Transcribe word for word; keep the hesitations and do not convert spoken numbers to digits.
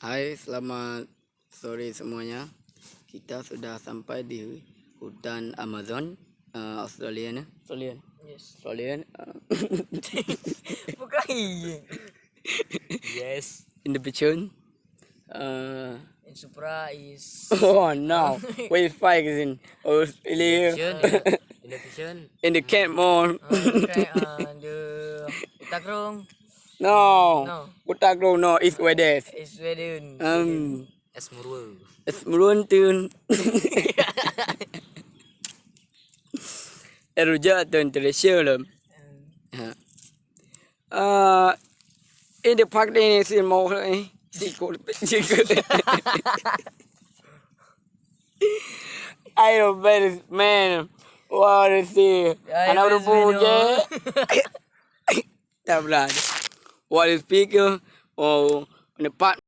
Hai, selamat sore semuanya. Kita sudah sampai di hutan Amazon, eh, Australia ni. Australian. Yes. Australian. Eh, Bukan iya. Yes. in the Pichun. Uh, In Supra is oh no. Where is five in Australia? Pichun. In the Pichun. In the Cat Mall. uh, kayak uh, the Utakrung No. No. Utakrung no, it's where there's. Is Sweden. Um, Es Murwa. Smulun tun. Eh, rujak tun, Teresia lom. Ha. Uh, in the park ni si mau eh. Si kul. Si kul. I don't bet, man. What is he? I Anak bet rumput Zeno. je. Tak berani. What is speaker? Oh, on the park.